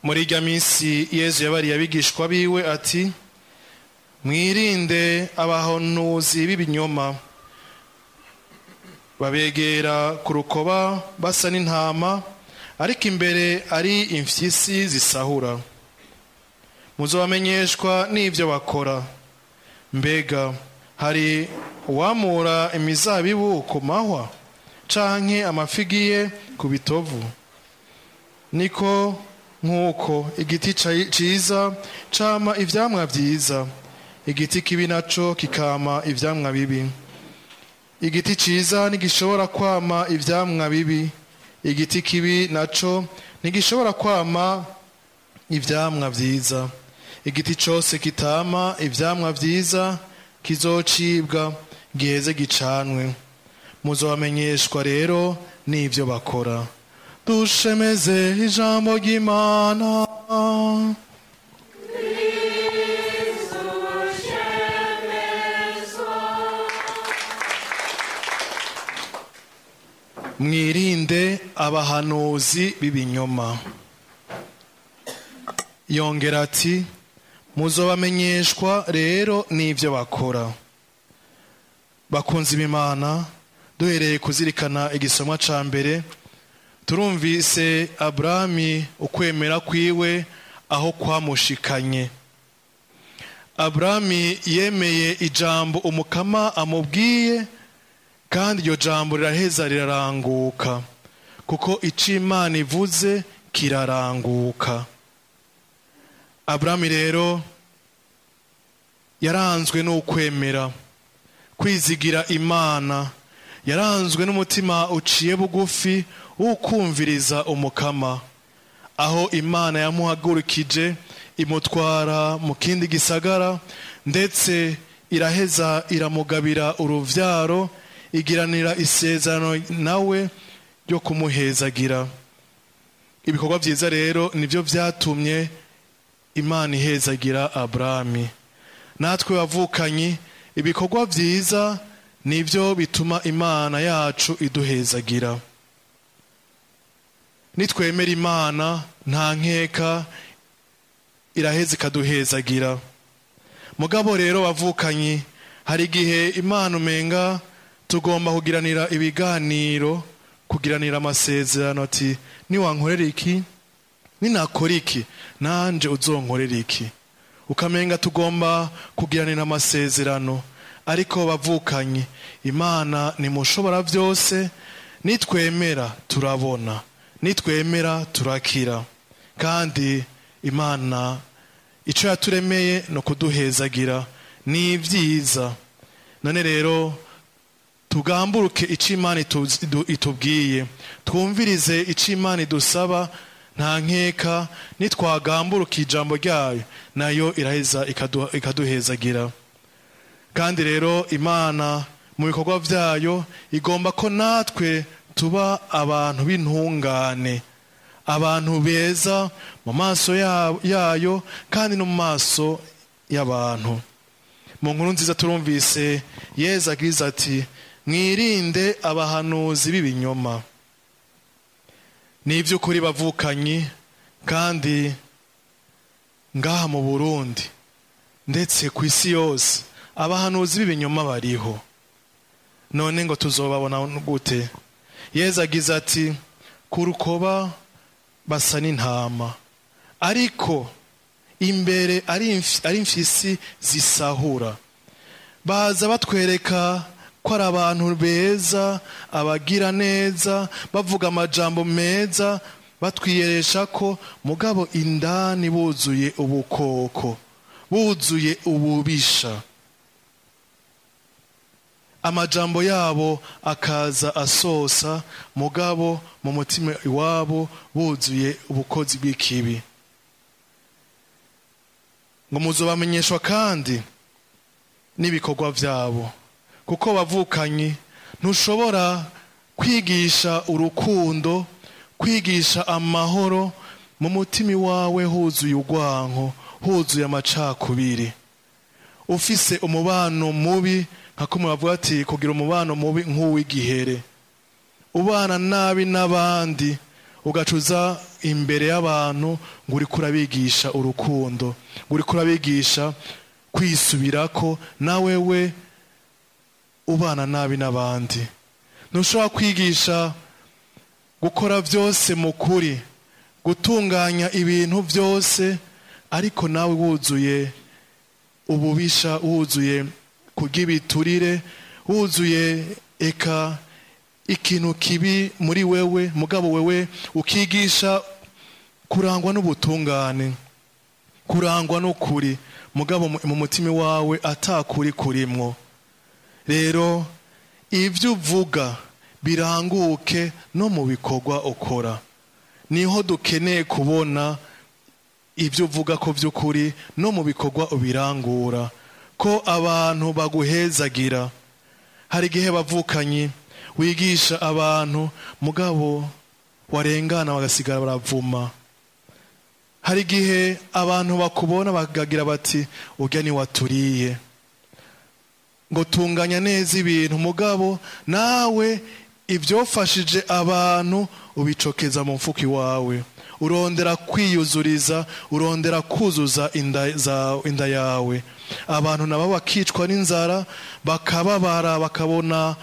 Muri irya minsi Yezu yabariye abigishwa biwe ati: mwirinde abahanuzi b'ibinyoma, babegera ku rukoba basa n'intama, ariko imbere ari imfyisi zisahura. Muzobamenyeshwa n'ibyo bakora. Mbega hari uwamura imizabibu ku mahwa canke amafigiye ku bitovu? Niko nk'uko igiti ciza cama ivyamwa vyiza, igiti kibi naco kikama ivyamwa bibi. Igiti ciza ntigishobora kwama ivyamwa bibi, igiti kibi naco ntigishobora kwama ivyamwa vyiza. Igiti cose kitama ivyamwa vyiza kizocibwa giheze gicanwe. Muzobamenyeshwa rero n'ivyo bakora. Dushemeze ijambo ry'Imana. Mwirinde abahanuzi b'ibinyoma. Yongera ati: muzobamenyeshwa rero n'ivyo bakora. Bakunzi b'Imana, duhereye kuzirikana igisomwa ca mbere, turumvise Abrahami ukwemera kwiwe aho kwamushikanye. Abrahami yemeye ijambo umukama amubwiye, kandi iryo jambo riraheza riraranguka, kuko ico Imana ivuze kiraranguka. Abrahami rero yaranzwe n'ukwemera, kwizigira Imana, yaranzwe n'umutima uciye bugufi ukumviriza umukama. Aho Imana yamuhagurukije imutwara mu kindi gisagara, ndetse iraheza iramugabira uruvyaro, igiranira isezerano nawe ryo kumuhezagira. Ibikorwa vyiza rero nivyo vyatumye Imana ihezagira Abrahami. Natwe bavukanyi, ibikorwa vyiza nivyo bituma Imana yacu iduhezagira. Nitwemera Imana nta nkeka iraheza ikaduhezagira. Mugabo rero bavukanyi, hari igihe Imana umenga tugomba kugiranira ibiganiro, kugiranira amasezerano, ati niwankorera iki, ninakora iki, nanje uzonkorera iki. Ukamenga tugomba kugiranira amasezerano. Ariko bavukanyi, Imana nimushobora vyose. Nitwemera turabona, nitwemera turakira. Kandi Imana ico yaturemeye no kuduhezagira ni vyiza. None rero tugamburuke ico Imana itubwiye, twumvirize ico Imana idusaba. Nta nkeka nitwagamburuka ijambo ryayo, nayo iraheza ikaduhezagira. Kandi rero Imana mu bikorwa vyayo igomba ko natwe tuba abantu b'intungane, abantu beza mu maso yayo kandi no mu maso y'abantu. Mu nkuru nziza turumvise Yezu agize ati: mwirinde abahanuzi b'ibinyoma. Ni ivy'ukuri bavukanyi, kandi ngaha mu Burundi ndetse ku isi yose abahanuzi b'ibinyoma bariho. None ngo tuzobabona gute? Yezu agize ati: ku rukoba basa n'intama, ariko imbere ari imfyisi zisahura. Baza batwereka ko ari abantu beza, abagira neza, bavuga amajambo meza, batwiyeresha ko, mugabo indani buzuye ubukoko, buzuye ububisha. Amajambo yabo akaza asosa, mugabo mu mutima iwabo buzuye ubukozi bw'ikibi. Ngo muzobamenyeshwa kandi n'ibikorwa vyabo. Kuko bavukanyi, ntushobora kwigisha urukundo, kwigisha amahoro mu mutima wawe huzuye urwanko, huzuye amacakubiri. Ufise umubano mubi, nka kumwe bavuga ati kugira umubano mubi nk'uw'igihere, ubana nabi n'abandi, Ugacuza imbere y'abantu ngo uriko urabigisha urukundo, ngo uriko urabigisha kwisubirako, na wewe ubana nabi n'abandi. Ntushobora kwigisha gukora byose mu kuri, gutunganya ibintu byose, ariko nawe wuzuye ububisha, wuzuye kugibiturire, wuzuye eka ikintu kibi muri wewe. Mugabo wewe ukigisha kurangwa n'ubutungane, kurangwa n'ukuri, mugabo mu mutima wawe atakuri kurimwo. Rero ibyo uvuga biranguke no mu bikorwa ukora. Niho dukeneye kubona ibyo uvuga ko by'ukuri no mu bikorwa ubirangura, ko abantu baguhezagira. Hari igihe bavukanyi wigisha abantu, mugabo warengana bagasigara baravuma. Hari igihe abantu bakubona bakagira bati urya ni waturiye, ngo tunganya neza ibintu, mugabo nawe ibyofashije abantu ubicokeza mu mfuko iwawe. Urondera kwiyuzuriza, urondera kuzuza inda yawe. Abantu nabo bakicwa n'inzara, bakababara, bakabona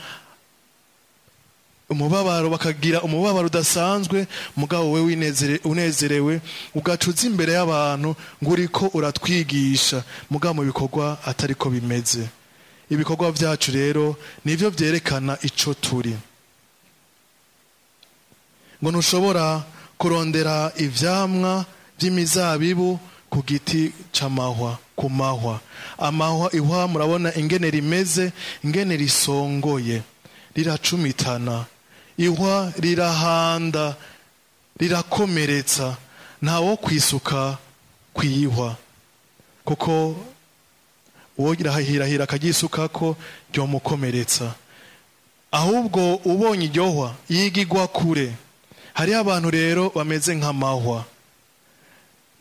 umubabaro, bakagira umubabaro udasanzwe, mugabo wewe unezerewe, ugacuza imbere y'abantu ngo uriko uratwigisha, mugabo mu bikorwa atariko bimeze. Ibikorwa byacu rero nivyo byerekana ico turi. Ngo ntushobora kurondera ivyamwa by'imizabibu ku giti c'amahwa, ku mahwa. Amahwa ihwa murabona ingene rimeze, ingene risongoye, riracumitana. Ihwa rirahanda, rirakomeretsa, ntawo kwisuka kwihwa, kuko uwo irahirahira akagisukako ryomukomeretsa. Ahubwo ubonye iryohwa yigigwa kure. Hari abantu rero bameze nk'amahwa.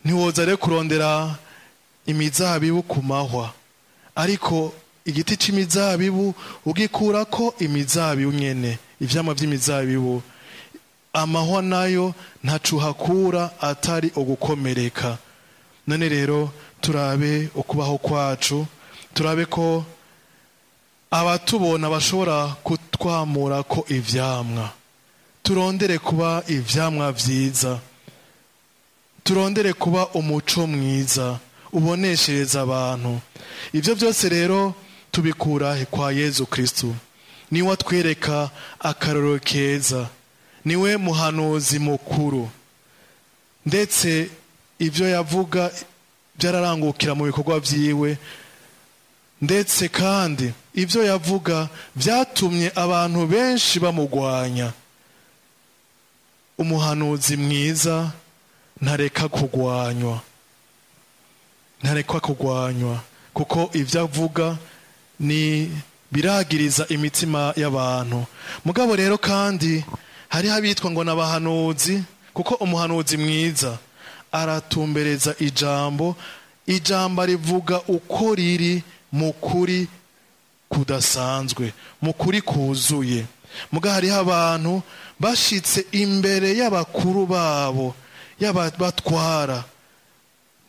Ntiwoza rero kurondera imizabibu ku mahwa, ariko igiti c'imizabibu ugikurako imizabibu nyene, ivyamwa vy'imizabibu. Amahwa nayo ntacuhakura atari ugukomereka. None rero turabe ukubaho kwacu, turabe ko abatubona bashobora kutwamura ko ivyamwa. Turondere kuba ivyamwa vyiza, turondere kuba umuco mwiza uboneshereza abantu. Ivyo byose rero tubikura kwa Yezu Kristu. Niwe atwereka akarorero keza, niwe muhanuzi mukuru, ndetse ivyo yavuga byararangukira mu bikorwa vyiwe, ndetse kandi ivyo yavuga vyatumye abantu benshi bamugwanya. Umuhanuzi mwiza ntareka kugwanywa, ntareka kugwanywa, kuko ivyo avuga ni biragiriza imitima y'abantu. Mugabo rero kandi hari habitwa ngo nabahanuzi, kuko umuhanuzi mwiza aratumbereza ijambo, ijambo rivuga uko riri mu kuri kudasanzwe, mu kuri kuzuye. Muga hariho abantu bashitse imbere y'abakuru babo, y'abatwara,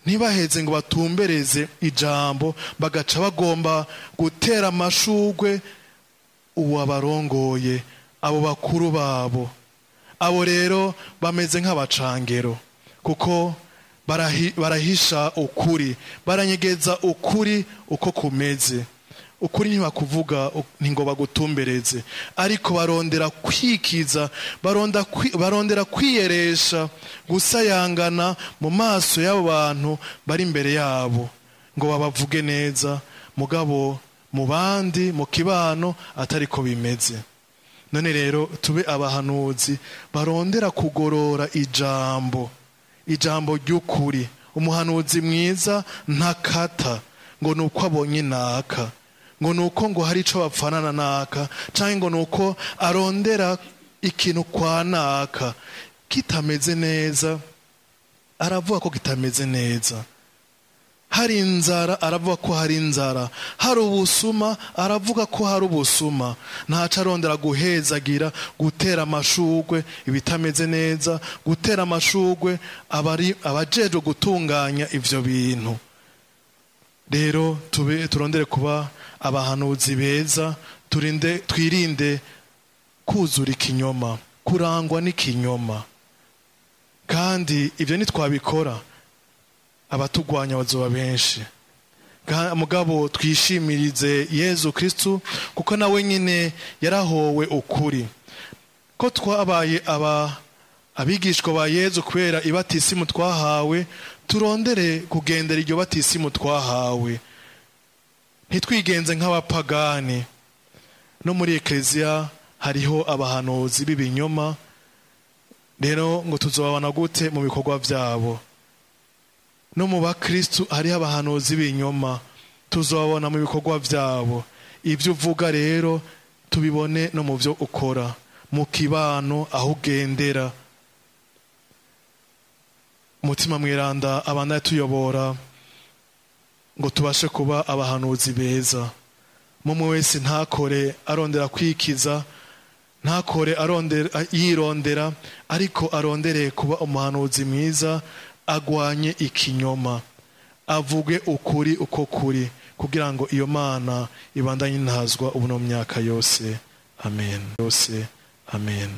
ntibaheze ngo batumbereze ijambo, bagaca bagomba gutera amashugwe uwabarongoye, abo bakuru babo. Abo rero bameze nk'abacangero, kuko barahisha ukuri, baranyegeza ukuri uko kumeze. Ukuri ntibakuvuga ngo bagutumbereze, ariko barondera kwikiza, barondera kwiyeresha, gusayangana mu maso y'abo bantu bari imbere yabo, ngo babavuge neza, mugabo mu bandi mu kibano atariko bimeze. None rero tube abahanuzi barondera kugorora ijambo, ijambo ry'ukuri. Umuhanuzi mwiza ntakata ngo nuko abonye naka, ngo nuko ngo hari ico bapfanana naka, canke ngo nuko arondera ikintu kwa naka kitameze neza, aravuga ko kitameze neza. Hari inzara aravuga ko hari inzara, hari ubusuma aravuga ko hari ubusuma. Ntaco arondera guhezagira, gutera amashugwe ibitameze neza, gutera amashugwe abajejwe gutunganya ivyo bintu. Rero turondere kuba abahanuzi beza, twirinde kuzura ikinyoma, kurangwa n'ikinyoma. Kandi ivyo nitwabikora abatugwanya bazoba benshi. Mugabo twishimirize Yezu Kristu, kuko nawe nyine yarahowe ukuri. Ko twabaye abigishwa ba Yezu kubera ibatisimu twahawe, turondere kugendera iryo batisimu twahawe, ntitwigenze nk'abapagani. No muri ekleziya hariho abahanuzi b'ibinyoma. Rero ngo tuzobabona gute mu bikorwa vyabo? No mu bakristu hariho abahanuzi b'ibinyoma, tuzobabona mu bikorwa vyabo. Ibyo uvuga rero tubibone no mu vyo ukora, mu kibano aho ugendera. Umutima mweranda abana tuyobora ngo tubashe kuba abahanuzi beza. Mumwe wese ntakore arondera kwikiza, ntakore arondera yirondera, ariko arondere kuba umuhanuzi mwiza, agwanye ikinyoma, avuge ukuri uko kuri, kugira ngo iyo Mana ibandanye intazwa ubu no myaka yose. Amen. Yose. Amen.